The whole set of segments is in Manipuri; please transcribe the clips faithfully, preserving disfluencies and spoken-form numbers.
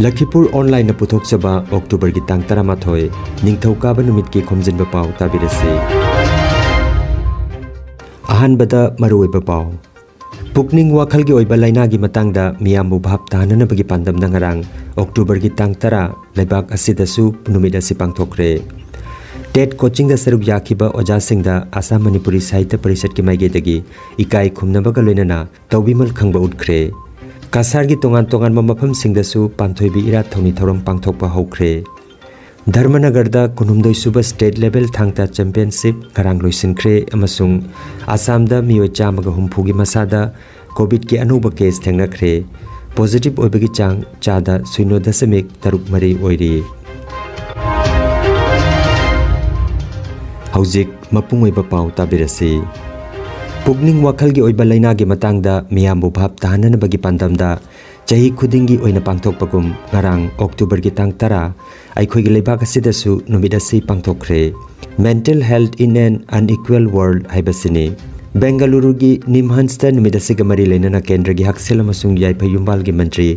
ꯂꯈꯤꯄꯨꯔ ꯑꯣꯟꯂꯥꯏꯟꯅ ꯄꯨꯊꯣꯛꯆꯕ ꯑꯣꯛꯇꯣꯕꯔꯒꯤ ꯇꯥꯡ ꯇꯔꯥꯃꯥꯊꯣꯏ, ꯅꯤꯡꯊꯧꯀꯥꯕ ꯅꯨꯃꯤꯠꯀꯤ ꯈꯣꯝꯖꯤꯟꯕ ꯄꯥꯎ ꯇꯥꯕꯤꯔꯁꯤ꯫ ꯑꯍꯥꯟꯕꯗ ꯃꯔꯨꯑꯣꯏꯕ ꯄꯥꯎ꯫ ꯄꯨꯛꯅꯤꯡ ꯋꯥꯈꯜꯒꯤ ꯑꯣꯏꯕ ꯂꯥꯏꯅꯥꯒꯤ ꯃꯇꯥꯡꯗ ꯃꯤꯌꯥꯝꯕꯨ ꯚꯥꯞ ꯇꯥꯍꯟꯅꯅꯕꯒꯤ ꯄꯥꯟꯗꯝꯗ ꯉꯔꯥꯡ ꯑꯣꯛꯇꯣꯕꯔꯒꯤ ꯇꯥꯡ ꯇꯔꯥ ꯂꯩꯕꯥꯛ ꯑꯁꯤꯗꯁꯨ ꯅꯨꯃꯤꯠ ꯑꯁꯤ ꯄꯥꯡꯊꯣꯛꯈ꯭ꯔꯦ꯫ ꯇꯦꯠ ꯀꯣꯆꯤꯡꯗ ꯁꯔꯨꯛ ꯌꯥꯈꯤꯕ ꯑꯣꯖꯥꯁꯤꯡꯗ ꯑꯁꯥꯝ ꯃꯅꯤꯄꯨꯔꯤ ꯁꯥꯍꯤꯇ꯭ꯌ ꯄꯔꯤꯁꯠꯀꯤ ꯃꯥꯏꯀꯩꯗꯒꯤ ꯏꯀꯥꯏ ꯈꯨꯝꯅꯕꯒ ꯂꯣꯏꯅꯅ ꯇꯧꯕꯤꯃꯜ ꯈꯪꯕ ꯎꯠꯈ꯭ꯔꯦ꯫ ꯀꯁꯥꯔꯒꯤ ꯇꯣꯉꯥꯟ ꯇꯣꯉꯥꯟꯕ ꯃꯐꯝꯁꯤꯡꯗꯁꯨ ꯄꯥꯟꯊꯣꯏꯕꯤ ꯏꯔꯥꯠ ꯊꯧꯅꯤ ꯊꯧꯔꯝ ꯄꯥꯡꯊꯣꯛꯄ ꯍꯧꯈ꯭ꯔꯦ꯫ ꯙꯔꯃꯅꯒꯔꯗ ꯀꯨꯟꯍꯨꯝꯗꯣꯏ ꯁꯨꯕ ꯁ꯭ꯇꯦꯠ ꯂꯦꯚꯦꯜ ꯊꯥꯡ ꯇꯥ ꯆꯦꯝꯄꯤꯌꯟꯁꯤꯞ ꯉꯔꯥꯡ ꯂꯣꯏꯁꯤꯟꯈ꯭ꯔꯦ ꯑꯃꯁꯨꯡ ꯑꯁꯥꯝꯗ ꯃꯤꯑꯣꯏ ꯆꯥꯝꯃꯒ ꯍꯨꯝꯐꯨꯒꯤ ꯃꯁꯥꯗ ꯀꯣꯚꯤꯗꯀꯤ ꯑꯅꯧꯕ ꯀꯦꯁ ꯊꯦꯡꯅꯈ꯭ꯔꯦ꯫ ꯄꯣꯖꯤꯇꯤꯚ ꯑꯣꯏꯕꯒꯤ ꯆꯥꯡ ꯆꯥꯗ ꯁꯤꯅꯣ ꯗꯁꯃꯤꯛ ꯇꯔꯨꯛ ꯃꯔꯤ ꯑꯣꯏꯔꯤ꯫ ꯍꯧꯖꯤꯛ ꯃꯄꯨꯡ ꯑꯣꯏꯕ ꯄꯥꯎ ꯇꯥꯕꯤꯔꯁꯤ꯫ ꯄꯨꯛꯅꯤꯡ ꯋꯥꯈꯜꯒꯤ ꯑꯣꯏꯕ ꯂꯥꯏꯅꯥꯒꯤ ꯃꯇꯥꯡꯗ ꯃꯤꯌꯥꯝꯕꯨ ꯚꯥꯞ ꯇꯥꯍꯟꯅꯅꯕꯒꯤ ꯄꯥꯟꯗꯝꯗ ꯆꯍꯤ ꯈꯨꯗꯤꯡꯒꯤ ꯑꯣꯏꯅ ꯄꯥꯡꯊꯣꯛꯄꯒꯨꯝ ꯉꯔꯥꯡ ꯑꯣꯛꯇꯣꯕꯔꯒꯤ ꯇꯥꯡ ꯇꯔꯥ ꯑꯩꯈꯣꯏꯒꯤ ꯂꯩꯕꯥꯛ ꯑꯁꯤꯗꯁꯨ ꯅꯨꯃꯤꯠ ꯑꯁꯤ ꯄꯥꯡꯊꯣꯛꯈ꯭ꯔꯦ꯫ Mental Health in an Unequal World ꯍꯥꯏꯕꯁꯤꯅꯤ꯫ ꯕꯦꯡꯒꯂꯨꯔꯨꯒꯤ ꯅꯤꯝꯍꯟꯁꯇ ꯅꯨꯃꯤꯠ ꯑꯁꯤꯒ ꯃꯔꯤ ꯂꯩꯅꯅ ꯀꯦꯟꯗ꯭ꯔꯒꯤ ꯍꯛꯁꯦꯜ ꯑꯃꯁꯨꯡ ꯌꯥꯏꯐ ꯌꯨꯝꯕꯥꯜꯒꯤ ꯃꯟꯇ꯭ꯔꯤ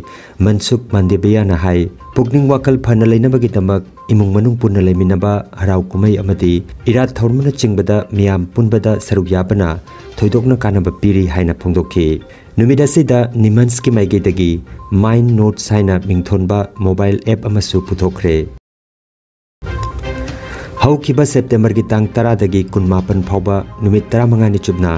ꯃꯟꯁꯨꯈ ꯃꯥꯟꯗꯕꯤꯌꯥꯅ ꯍꯥꯏ, ꯄꯨꯛꯅꯤꯡ ꯋꯥꯈꯜ ꯐꯅ ꯂꯩꯅꯕꯒꯤꯗꯃꯛ ꯏꯃꯨꯡ ꯃꯅꯨꯡ ꯄꯨꯟꯅ ꯂꯩꯃꯤꯟꯅꯕ, ꯍꯔꯥꯎ ꯀꯨꯝꯍꯩ ꯑꯃꯗꯤ ꯏꯔꯥꯠ ꯊꯧꯔꯝꯅꯆꯤꯡꯕꯗ ꯃꯤꯌꯥꯝ ꯄꯨꯟꯕꯗ ꯁꯔꯨꯛ ꯌꯥꯕꯅ ꯊꯣꯏꯗꯣꯛꯅ ꯀꯥꯟꯅꯕ ꯄꯤꯔꯤ ꯍꯥꯏꯅ ꯐꯣꯡꯗꯣꯛꯈꯤ꯫ ꯅꯨꯃꯤꯠ ꯑꯁꯤꯗ ꯅꯤꯝꯍꯟꯁꯀꯤ ꯃꯥꯏꯀꯩꯗꯒꯤ Mind Notes ꯍꯥꯏꯅ ꯃꯤꯡꯊꯣꯟꯕ ꯃꯣꯕꯥꯏꯜ ꯑꯦꯞ ꯑꯃꯁꯨ ꯄꯨꯊꯣꯛꯈ꯭ꯔꯦ꯫ ꯍꯧꯈꯤꯕ ꯁꯦꯞꯇꯦꯝꯕꯔꯒꯤ ꯇꯥꯡ ꯇꯔꯥꯗꯒꯤ ꯀꯨꯟꯃꯥꯄꯟ ꯐꯥꯎꯕ ꯅꯨꯃꯤꯠ ꯇꯔꯥꯃꯉꯥꯅꯤ ꯆꯨꯞꯅ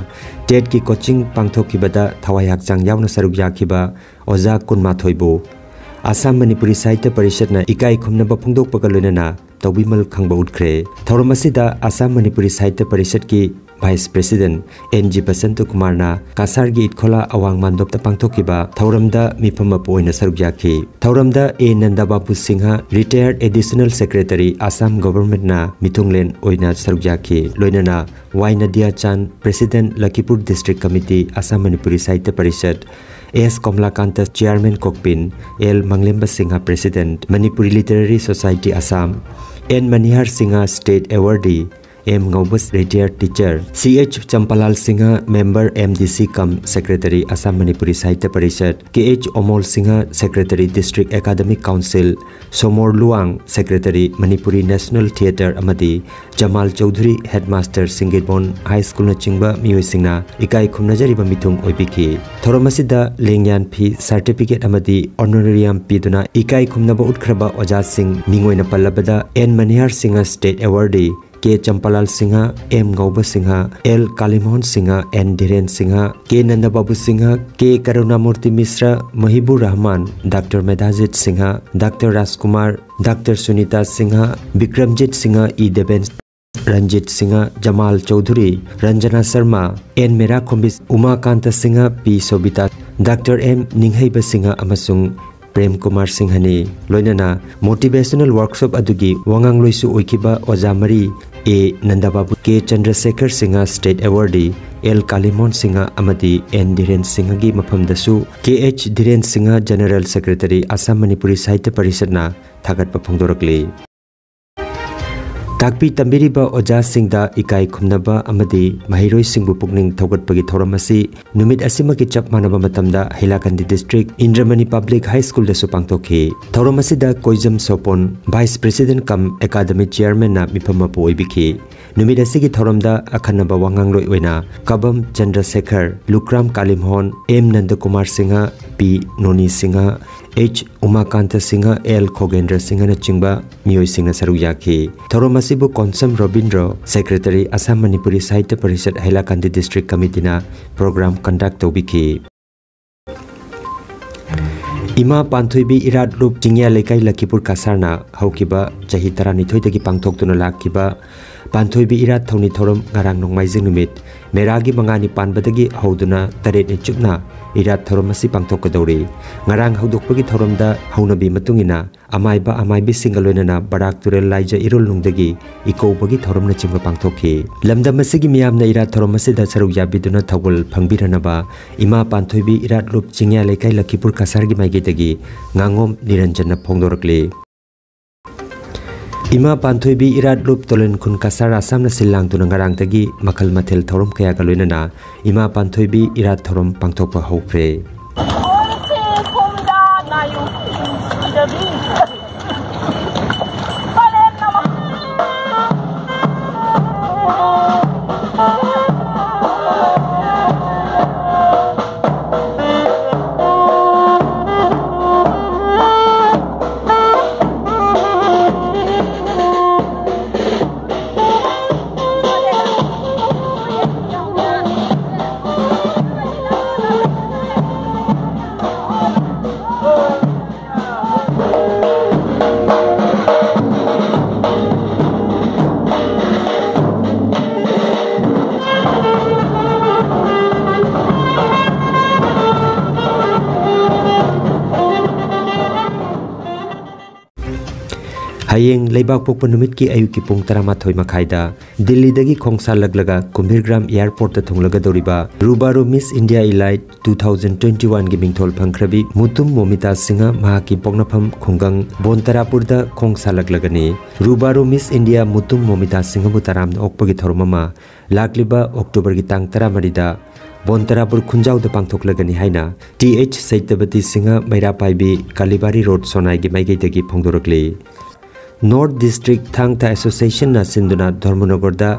ꯇꯦꯠꯀꯤ ꯀꯣꯆꯤꯡ ꯄꯥꯡꯊꯣꯛꯈꯤꯕꯗ ꯊꯋꯥꯏ ꯍꯛꯆꯥꯡ ꯌꯥꯎꯅ ꯁꯔꯨꯛ ꯌꯥꯈꯤꯕ ꯑꯣꯖꯥ ꯀꯨꯟꯃꯥꯊꯣꯏꯕꯨ ꯑꯁꯥꯝ ꯃꯅꯤꯄꯨꯔꯤ ꯁꯥꯍꯤꯇ꯭ꯌ ꯄꯔꯤꯁꯠꯅ ꯏꯀꯥꯏ ꯈꯨꯝꯅꯕ ꯐꯣꯡꯗꯣꯛꯄꯒ ꯂꯣꯏꯅꯅ ꯇꯧꯕꯤꯃꯜ ꯈꯪꯕ ꯎꯠꯈ꯭ꯔꯦ꯫ ꯊꯧꯔꯝ ꯑꯁꯤꯗ ꯑꯁꯥꯝ ꯃꯅꯤꯄꯨꯔꯤ ꯁꯥꯍꯤꯇ꯭ꯌ ꯄꯔꯤꯁꯠꯀꯤ vice president N G Basanta ꯀꯨꯃꯥꯔꯅ ꯀꯁꯥꯔꯒꯤ ꯏꯠꯈꯣꯂꯥ ꯑꯋꯥꯡ ꯃꯥꯟꯗꯣꯞꯇ ꯄꯥꯡꯊꯣꯛꯈꯤꯕ ꯊꯧꯔꯝꯗ ꯃꯤꯐꯝ ꯃꯄꯨ ꯑꯣꯏꯅ ꯁꯔꯨꯛ ꯌꯥꯈꯤ꯫ ꯊꯧꯔꯝꯗ ꯑꯦ ꯅꯟꯗꯕꯥꯕꯨ ꯁꯤꯡꯍ, ꯔꯤꯇꯥꯌꯔꯗ ꯑꯦꯗꯤꯁꯅꯦꯜ ꯁꯦꯀ꯭ꯔꯦꯇꯔꯤ, ꯑꯁꯥꯝ ꯒꯚꯔꯟꯃꯦꯟꯠꯅ ꯃꯤꯊꯨꯡꯂꯦꯟ ꯑꯣꯏꯅ ꯁꯔꯨꯛ ꯌꯥꯈꯤ꯫ ꯂꯣꯏꯅꯅ Y Nadiya Chan, president, Lakhipur district committee, Assam Manipuri Sahitya Parishad, S Kamalakanta, chairman ꯀꯣꯛꯄꯤꯟ, L Manglemba Singh, president, Manipuri literary society Assam, N Manihar Singh, state awardee, M Ngaubas, retired teacher, C H Champalal Singha, member M D C cum secretary, Assam Manipuri Sahitya Parishad, K H Omol Singha, secretary, District Academic Council, Somor Luang, secretary, Manipuri National Theatre ꯑꯃꯗꯤ ꯖꯃꯥꯜ ꯆꯧꯙꯨꯔꯤ, headmaster, ꯁꯤꯡꯒꯤꯠꯕꯣꯟ High Schoolꯅꯆꯤꯡꯕ ꯃꯤꯑꯣꯏꯁꯤꯡꯅ ꯏꯀꯥꯏ ꯈꯨꯝꯅꯖꯔꯤꯕ ꯃꯤꯊꯨꯡ ꯑꯣꯏꯕꯤꯈꯤ꯫ ꯊꯧꯔꯝ ꯑꯁꯤꯗ ꯂꯦꯡꯌꯥꯟ ꯐꯤ, certificate ꯑꯃꯗꯤ honorarium ꯄꯤꯗꯨꯅ ꯏꯀꯥꯏ ꯈꯨꯝꯅꯕ ꯎꯠꯈ꯭ꯔꯕ ꯑꯣꯖꯥꯁꯤꯡ, ꯃꯤꯡ ꯑꯣꯏꯅ ꯄꯜꯂꯕꯗ N ꯃꯅꯤꯍꯥꯔ Singh, state awardee, K ꯆꯝꯄꯥꯂꯥꯜ Singh, M ꯉꯧꯕ Singh, L ꯀꯥꯂꯤꯃꯣꯍꯟ Singh, N ꯙꯤꯔꯦꯟ Singh, K ꯅꯟꯗꯕꯥꯕꯨ Singh, K ꯀꯔꯨꯅꯥꯃꯨꯔꯇꯤ ꯃꯤꯁ꯭ꯔ, ꯃꯍꯤꯕꯨꯔ Rahman, Doctor ꯃꯦꯙꯥꯖꯤꯠ Singh, Doctor ꯔꯥꯖꯀꯨꯃꯥꯔ, Doctor Sunita Singh, Bikramjit Singh, E Deben, Ranjit Singh, Jamal Chaudhuri, Ranjana Sharma, N ꯃꯦꯔꯥꯈꯣꯝꯕꯤ, ꯎꯃꯥꯀꯥꯟꯇ Singh, P ꯁꯣꯕꯤꯇꯥ, Doctor M ꯅꯤꯡꯍꯩꯕ Singh ꯑꯃꯁꯨꯡ ꯄ꯭ꯔꯦꯝ ꯀꯨꯃꯥꯔ ꯁꯤꯡꯍꯅꯤ꯫ ꯂꯣꯏꯅꯅ motivational workshop ꯑꯗꯨꯒꯤ ꯋꯥꯉꯥꯡꯂꯣꯏꯁꯨ ꯑꯣꯏꯈꯤꯕ ꯑꯣꯖꯥ ꯃꯔꯤ, A ꯅꯟꯗꯕꯥꯕꯨ, K ꯆꯟꯗ꯭ꯔꯁꯦꯈꯔ Singh, state awardee, L ꯀꯥꯂꯤꯃꯣꯍꯟ Singh ꯑꯃꯗꯤ N ꯙꯤꯔꯦꯟ ꯁꯤꯡꯍꯒꯤ ꯃꯐꯝꯗꯁꯨ K H ꯙꯤꯔꯦꯟ Singh, General Secretary, Assam Manipuri Sahitya Parishadꯅ ꯊꯥꯒꯠꯄ ꯐꯣꯡꯗꯣꯔꯛꯂꯤ꯫ ꯇꯥꯛꯄꯤ ꯇꯝꯕꯤꯔꯤꯕ ꯑꯣꯖꯥꯁꯤꯡꯗ ꯏꯀꯥꯏ ꯈꯨꯝꯅꯕ ꯑꯃꯗꯤ ꯃꯍꯩꯔꯣꯏꯁꯤꯡꯕꯨ ꯄꯨꯛꯅꯤꯡ ꯊꯧꯒꯠꯄꯒꯤ ꯊꯧꯔꯝ ꯑꯁꯤ ꯅꯨꯃꯤꯠ ꯑꯁꯤꯃꯛꯀꯤ ꯆꯞ ꯃꯥꯟꯅꯕ ꯃꯇꯝꯗ ꯍꯩꯂꯥꯀꯟꯗꯤ District ꯏꯟꯗ꯭ꯔꯃꯅꯤ Public High Schoolꯗꯁꯨ ꯄꯥꯡꯊꯣꯛꯈꯤ꯫ ꯊꯧꯔꯝ ꯑꯁꯤꯗ ꯀꯣꯏꯖꯝ ꯁꯣꯄꯣꯟ, Vice President cum Academy Chairmanꯅ ꯃꯤꯐꯝ ꯃꯄꯨ ꯑꯣꯏꯕꯤꯈꯤ꯫ ꯅꯨꯃꯤꯠ ꯑꯁꯤꯒꯤ ꯊꯧꯔꯝꯗ ꯑꯈꯟꯅꯕ ꯋꯥꯉꯥꯡꯂꯣꯏ ꯑꯣꯏꯅ ꯀꯕꯝ ꯆꯟꯗ꯭ꯔꯁꯦꯈꯔ, ꯂꯨꯀ꯭ꯔꯥꯝ ꯀꯥꯂꯤꯃꯣꯍꯟ, M ꯅꯟꯗꯀꯨꯃꯥꯔ ꯁꯤꯡꯍ, P ꯅꯣꯅꯤ ꯁꯤꯡꯍ, H ꯎꯃꯥꯀꯥꯟꯇ ꯁꯤꯡꯍ, L ꯈꯣꯒꯦꯟꯗ꯭ꯔ ꯁꯤꯡꯍꯅꯆꯤꯡꯕ ꯃꯤꯑꯣꯏꯁꯤꯡꯅ ꯁꯔꯨꯛ ꯌꯥꯈꯤ꯫ ꯊꯧꯔꯝ ꯑꯁꯤꯕꯨ Konsam Robindro, Secretary, Assam Manipuri Sahitya Parishad, Hailakandi District Committeeꯅ program conduct ꯇꯧꯕꯤꯈꯤ꯫ ꯏꯃꯥ ꯄꯥꯟꯊꯣꯏꯕꯤ ꯏꯔꯥꯠꯂꯨꯞ ꯆꯤꯡꯌꯥ ꯂꯩꯀꯥꯏ ꯂꯈꯤꯄꯨꯔ ꯀꯁꯥꯔꯅ ꯍꯧꯈꯤꯕ ꯆꯍꯤ ꯇꯔꯥꯅꯤꯊꯣꯏꯗꯒꯤ ꯄꯥꯡꯊꯣꯛꯇꯨꯅ ꯂꯥꯛꯈꯤꯕ ꯄꯥꯟꯊꯣꯏꯕꯤ ꯏꯔꯥꯠ ꯊꯧꯅꯤ ꯊꯧꯔꯝ ꯉꯔꯥꯡ ꯅꯣꯡꯃꯥꯏꯖꯤꯡ ꯅꯨꯃꯤꯠ ꯃꯦꯔꯥꯒꯤ ꯃꯉꯥꯅꯤ ꯄꯥꯟꯕꯗꯒꯤ ꯍꯧꯗꯨꯅ ꯇꯔꯦꯠꯅꯤ ꯆꯨꯞꯅ ꯏꯔꯥꯠ ꯊꯧꯔꯝ ꯑꯁꯤ ꯄꯥꯡꯊꯣꯛꯀꯗꯧꯔꯤ꯫ ꯉꯔꯥꯡ ꯍꯧꯗꯣꯛꯄꯒꯤ ꯊꯧꯔꯝꯗ ꯍꯧꯅꯕꯤ ꯃꯇꯨꯡ ꯏꯟꯅ ꯑꯃꯥꯏꯕ ꯑꯃꯥꯏꯕꯤꯁꯤꯡꯒ ꯂꯣꯏꯅꯅ ꯕꯔꯥꯛ ꯇꯨꯔꯦꯜ ꯂꯥꯏꯖ ꯏꯔꯣꯜ ꯅꯨꯡꯗꯒꯤ ꯏꯀꯧꯕꯒꯤ ꯊꯧꯔꯝꯅꯆꯤꯡꯕ ꯄꯥꯡꯊꯣꯛꯈꯤ꯫ ꯂꯝꯗꯝ ꯑꯁꯤꯒꯤ ꯃꯤꯌꯥꯝꯅ ꯏꯔꯥꯠ ꯊꯧꯔꯝ ꯑꯁꯤꯗ ꯁꯔꯨꯛ ꯌꯥꯕꯤꯗꯨꯅ ꯊꯧꯒꯜ ꯐꯪꯕꯤꯔꯅꯕ ꯏꯃꯥ ꯄꯥꯟꯊꯣꯏꯕꯤ ꯏꯔꯥꯠꯂꯨꯞ ꯆꯤꯡꯌꯥ ꯂꯩꯀꯥꯏ ꯂꯈꯤꯄꯨꯔ ꯀꯁꯥꯔꯒꯤ ꯃꯥꯏꯀꯩꯗꯒꯤ ꯉꯥꯉꯣꯝ ꯅꯤꯔꯟꯖꯟꯅ ꯐꯣꯡꯗꯣꯔꯛꯂꯤ꯫ ꯏꯃꯥ ꯄꯥꯟꯊꯣꯏꯕꯤ ꯏꯔꯥꯠ ꯂꯨꯞ ꯇꯣꯂꯦꯟ ꯈꯨꯟ ꯀꯁꯥꯔ ꯑꯁꯥꯝꯅ ꯁꯤꯜ ꯂꯥꯡꯗꯨꯅ ꯉꯔꯥꯡꯗꯒꯤ ꯃꯈꯜ ꯃꯊꯦꯜ ꯊꯧꯔꯝ ꯀꯌꯥꯒ ꯂꯣꯏꯅꯅ ꯏꯃꯥ ꯄꯥꯟꯊꯣꯏꯕꯤ ꯏꯔꯥꯠ ꯊꯧꯔꯝ ꯄꯥꯡꯊꯣꯛꯄ ꯍꯧꯈ꯭ꯔꯦ꯫ ꯍꯌꯦꯡ ꯂꯩꯕꯥꯛꯄꯣꯛꯄ ꯅꯨꯃꯤꯠꯀꯤ ꯑꯌꯨꯛꯀꯤ ꯄꯨꯡ ꯇꯔꯥꯃꯥꯊꯣꯏ ꯃꯈꯥꯏꯗ ꯗꯤꯜꯂꯤꯗꯒꯤ ꯈꯣꯡꯁꯥꯜꯂꯛꯂꯒ ꯀꯨꯝꯚꯤꯔꯒ꯭ꯔꯥꯝ ꯑꯦꯌꯔꯄꯣꯔꯠꯇ ꯊꯨꯡꯂꯒꯗꯧꯔꯤꯕ ꯔꯨꯕꯥꯔꯨ ꯃꯤꯁ ꯏꯟꯗꯤꯌꯥ ꯏꯂꯥꯏꯠ ꯇꯨ ꯊꯥꯎꯖꯟ ꯇ꯭ꯋꯦꯟꯇꯤ ꯋꯥꯟꯒꯤ ꯃꯤꯡꯊꯣꯜ ꯐꯪꯈ꯭ꯔꯕꯤ ꯃꯨꯇꯨꯝ ꯃꯣꯃꯤꯇꯥ ꯁꯤꯡꯍ ꯃꯍꯥꯛꯀꯤ ꯄꯣꯛꯅꯐꯝ ꯈꯨꯡꯒꯪ ꯕꯣꯟꯇꯔꯥꯄꯨꯔꯗ ꯈꯣꯡꯁꯥꯜꯂꯛꯂꯒꯅꯤ꯫ ꯔꯨꯕꯥꯔꯨ ꯃꯤꯁ ꯏꯟꯗꯤꯌꯥ ꯃꯨꯇꯨꯝ ꯃꯣꯃꯤꯇꯥ ꯁꯤꯡꯍꯕꯨ ꯇꯔꯥꯝꯅ ꯑꯣꯛꯄꯒꯤ ꯊꯧꯔꯝ ꯑꯃ ꯂꯥꯛꯂꯤꯕ ꯑꯣꯛꯇꯣꯕꯔꯒꯤ ꯇꯥꯡ ꯇꯔꯥꯃꯔꯤꯗ ꯕꯣꯟꯇꯔꯥꯄꯨꯔ ꯈꯨꯟꯖꯥꯎꯗ ꯄꯥꯡꯊꯣꯛꯂꯒꯅꯤ ꯍꯥꯏꯅ ꯇꯤ ꯑꯩꯆ ꯁꯩꯇꯕꯇꯤ ꯁꯤꯡꯍ ꯃꯩꯔꯥ ꯄꯥꯏꯕꯤ ꯀꯥꯂꯤꯕꯥꯔꯤ ꯔꯣꯗ ꯁꯣꯅꯥꯏꯒꯤ ꯃꯥꯏꯀꯩꯗꯒꯤ ꯐꯣꯡꯗꯣꯔꯛꯂꯤ꯫ ꯅꯣꯔꯠ ꯗꯤꯁꯇ꯭ꯔꯤꯛ ꯊꯥꯡ ꯇꯥ ꯑꯦꯁꯣꯁꯤꯌꯦꯁꯟꯅ ꯁꯤꯟꯗꯨꯅ ꯙꯔꯃꯅꯒꯔꯗ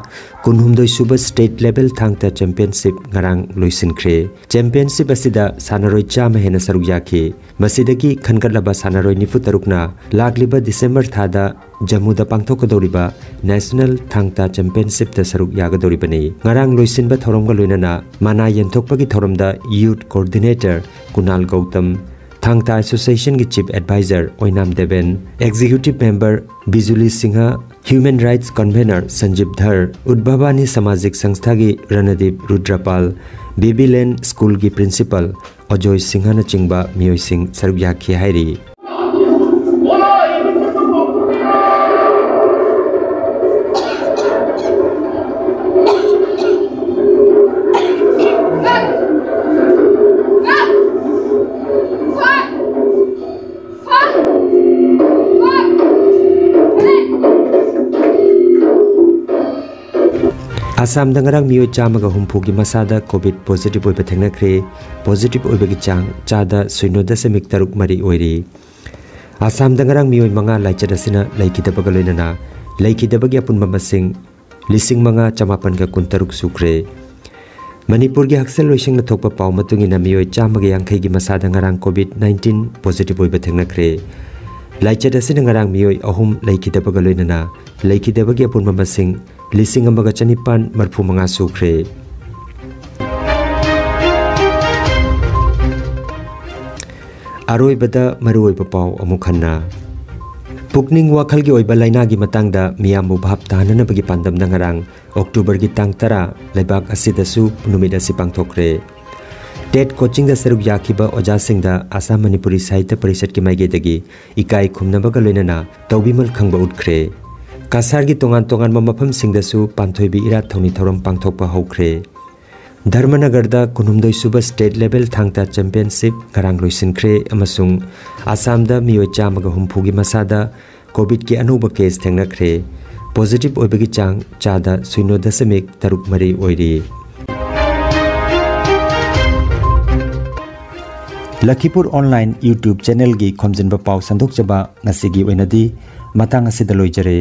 ꯀꯨꯟꯍꯨꯝꯗꯣꯏ ꯁꯨꯕ ꯁ꯭ꯇꯦꯠ ꯂꯦꯚꯦꯜ ꯊꯥꯡ ꯇꯥ ꯆꯦꯝꯄꯤꯌꯟꯁꯤꯞ ꯉꯔꯥꯡ ꯂꯣꯏꯁꯤꯟꯈ꯭ꯔꯦ꯫ ꯆꯦꯝꯄꯤꯌꯟꯁꯤꯞ ꯑꯁꯤꯗ ꯁꯥꯟꯅꯔꯣꯏ ꯆꯥꯝꯃ ꯍꯦꯟꯅ ꯁꯔꯨꯛ ꯌꯥꯈꯤ꯫ ꯃꯁꯤꯗꯒꯤ ꯈꯟꯒꯠꯂꯕ ꯁꯥꯟꯅꯔꯣꯏ ꯅꯤꯐꯨ ꯇꯔꯨꯛꯅ ꯂꯥꯛꯂꯤꯕ ꯗꯤꯁꯦꯝꯕꯔ ꯊꯥꯗ ꯖꯝꯃꯨꯗ ꯄꯥꯡꯊꯣꯛꯀꯗꯧꯔꯤꯕ ꯅꯦꯁꯅꯦꯜ ꯊꯥꯡ ꯇꯥ ꯆꯦꯝꯄꯤꯌꯟꯁꯤꯞꯇ ꯁꯔꯨꯛ ꯌꯥꯒꯗꯧꯔꯤꯕꯅꯤ꯫ ꯉꯔꯥꯡ ꯂꯣꯏꯁꯤꯟꯕ ꯊꯧꯔꯝꯒ ꯂꯣꯏꯅꯅ ꯃꯅꯥ ꯌꯦꯟꯊꯣꯛꯄꯒꯤ ꯊꯧꯔꯝꯗ ꯌꯨꯠ ꯀꯣꯑꯣꯔꯗꯤꯅꯦꯇꯔ ꯀꯨꯅꯥꯜ ꯒꯧꯇꯝ, ꯊꯥꯡ ꯇꯥ ꯑꯦꯁꯣꯁꯤꯌꯦꯁꯟꯒꯤ ꯆꯤꯐ ꯑꯦꯗꯚꯥꯏꯖꯔ ꯑꯣꯏꯅꯥꯝ Deben, executive member Bijuli Singh, human rights convener Sanjib Dhar, Udvabani Samajik ꯁꯪꯁꯊꯥꯒꯤ ꯔꯅꯗꯤꯞ ꯔꯨꯗ꯭ꯔꯄꯥꯜ, ꯕꯦꯕꯤꯂꯦꯟ ꯁ꯭ꯀꯨꯜꯒꯤ ꯄ꯭ꯔꯤꯟꯁꯤꯄꯥꯜ ꯑꯖꯣꯏ ꯁꯤꯡꯍꯅꯆꯤꯡꯕ ꯃꯤꯑꯣꯏꯁꯤꯡ ꯁꯔꯨꯛ ꯌꯥꯈꯤ ꯍꯥꯏꯔꯤ꯫ ꯑꯁꯥꯝꯗ ꯉꯔꯥꯡ ꯃꯤꯑꯣꯏ ꯆꯥꯝꯃꯒ ꯍꯨꯝꯐꯨꯒꯤ ꯃꯁꯥꯗ ꯀꯣꯚꯤꯗ ꯄꯣꯖꯤꯇꯤꯚ ꯑꯣꯏꯕ ꯊꯦꯡꯅꯈ꯭ꯔꯦ꯫ ꯄꯣꯖꯤꯇꯤꯚ ꯑꯣꯏꯕꯒꯤ ꯆꯥꯡ ꯆꯥꯗ ꯁꯤꯅꯣ ꯗꯁꯃꯤꯛ ꯇꯔꯨꯛ ꯃꯔꯤ ꯑꯣꯏꯔꯤ꯫ ꯑꯁꯥꯝꯗ ꯉꯔꯥꯡ ꯃꯤꯑꯣꯏ ꯃꯉꯥ ꯂꯥꯏꯆꯠ ꯑꯁꯤꯅ ꯂꯩꯈꯤꯗꯕꯒ ꯂꯣꯏꯅꯅ ꯂꯩꯈꯤꯗꯕꯒꯤ ꯑꯄꯨꯟꯕ ꯃꯁꯤꯡ ꯂꯤꯁꯤꯡ ꯃꯉꯥ ꯆꯃꯥꯄꯟꯒ ꯀꯨꯟꯇꯔꯨꯛ ꯁꯨꯈ꯭ꯔꯦ꯫ ꯃꯅꯤꯄꯨꯔꯒꯤ ꯍꯛꯁꯦꯜ ꯂꯣꯏꯁꯪꯅ ꯊꯣꯛꯄ ꯄꯥꯎ ꯃꯇꯨꯡ ꯏꯟꯅ ꯃꯤꯑꯣꯏ ꯆꯥꯝꯃꯒ ꯌꯥꯡꯈꯩꯒꯤ ꯃꯁꯥꯗ ꯉꯔꯥꯡ ꯀꯣꯚꯤꯗ ꯅꯥꯏꯟꯇꯤꯟ ꯄꯣꯖꯤꯇꯤꯚ ꯑꯣꯏꯕ ꯊꯦꯡꯅꯈ꯭ꯔꯦ꯫ ꯂꯥꯏꯆꯠ ꯑꯁꯤꯅ ꯉꯔꯥꯡ ꯃꯤꯑꯣꯏ ꯑꯍꯨꯝ ꯂꯩꯈꯤꯗꯕꯒ ꯂꯣꯏꯅꯅ ꯂꯩꯈꯤꯗꯕꯒꯤ ꯑꯄꯨꯟꯕ ꯃꯁꯤꯡ ꯂꯤꯁꯤꯡ ꯑꯃꯒ ꯆꯅꯤꯄꯥꯟ ꯃꯔꯤꯐꯨ ꯃꯉꯥ ꯁꯨꯈ꯭ꯔꯦ꯫ ꯑꯔꯣꯏꯕꯗ ꯃꯔꯨꯑꯣꯏꯕ ꯄꯥꯎ ꯑꯃꯨꯛ ꯍꯟꯅ꯫ ꯄꯨꯛꯅꯤꯡ ꯋꯥꯈꯜꯒꯤ ꯑꯣꯏꯕ ꯂꯥꯏꯅꯥꯒꯤ ꯃꯇꯥꯡꯗ ꯃꯤꯌꯥꯝꯕꯨ ꯚꯥꯞ ꯇꯥꯍꯟꯅꯕꯒꯤ ꯄꯥꯟꯗꯝꯗ ꯉꯔꯥꯡ ꯑꯣꯛꯇꯣꯕꯔꯒꯤ ꯇꯥꯡ ꯇꯔꯥ ꯂꯩꯕꯥꯛ ꯑꯁꯤꯗꯁꯨ ꯅꯨꯃꯤꯠ ꯑꯁꯤ ꯄꯥꯡꯊꯣꯛꯈ꯭ꯔꯦ꯫ ꯇꯦꯠ ꯀꯣꯆꯤꯡꯗ ꯁꯔꯨꯛ ꯌꯥꯈꯤꯕ ꯑꯣꯖꯥꯁꯤꯡꯗ ꯑꯁꯥꯝ ꯃꯅꯤꯄꯨꯔꯤ ꯁꯥꯍꯤꯇ꯭ꯌ ꯄꯔꯤꯁꯠꯀꯤ ꯃꯥꯏꯀꯩꯗꯒꯤ ꯏꯀꯥꯏ ꯈꯨꯝꯅꯕꯒ ꯂꯣꯏꯅꯅ ꯇꯧꯕꯤꯃꯜ ꯈꯪꯕ ꯎꯠꯈ꯭ꯔꯦ꯫ ꯀꯁꯥꯔꯒꯤ ꯇꯣꯉꯥꯟ ꯇꯣꯉꯥꯟꯕ ꯃꯐꯝꯁꯤꯡꯗꯁꯨ ꯄꯥꯟꯊꯣꯏꯕꯤ ꯏꯔꯥꯠ ꯊꯧꯅꯤ ꯊꯧꯔꯝ ꯄꯥꯡꯊꯣꯛꯄ ꯍꯧꯈ꯭ꯔꯦ꯫ ꯙꯔꯃꯅꯒꯔꯗ ꯀꯨꯟꯍꯨꯝꯗꯣꯏ ꯁꯨꯕ ꯁ꯭ꯇꯦꯠ ꯂꯦꯚꯦꯜ ꯊꯥꯡ ꯇꯥ ꯆꯦꯝꯄꯤꯌꯟꯁꯤꯞ ꯉꯔꯥꯡ ꯂꯣꯏꯁꯤꯟꯈ꯭ꯔꯦ ꯑꯃꯁꯨꯡ ꯑꯁꯥꯝꯗ ꯃꯤꯑꯣꯏ ꯆꯥꯝꯃꯒ ꯍꯨꯝꯐꯨꯒꯤ ꯃꯁꯥꯗ ꯀꯣꯚꯤꯗꯀꯤ ꯑꯅꯧꯕ ꯀꯦꯁ ꯊꯦꯡꯅꯈ꯭ꯔꯦ꯫ ꯄꯣꯖꯤꯇꯤꯚ ꯑꯣꯏꯕꯒꯤ ꯆꯥꯡ ꯆꯥꯗ ꯁꯤꯅꯣ ꯗꯁꯃꯤꯛ ꯇꯔꯨꯛ ꯃꯔꯤ ꯑꯣꯏꯔꯤ꯫ ꯂꯈꯤꯄꯨꯔ ꯑꯣꯟꯂꯥꯏꯟ YouTube ꯆꯦꯅꯦꯜꯒꯤ ꯈꯣꯝꯖꯤꯟꯕ ꯄꯥꯎ ꯁꯟꯗꯣꯛꯆꯕ ꯉꯁꯤꯒꯤ ꯑꯣꯏꯅꯗꯤ ꯃꯇꯥꯡ ꯑꯁꯤꯗ ꯂꯣꯏꯖꯔꯦ꯫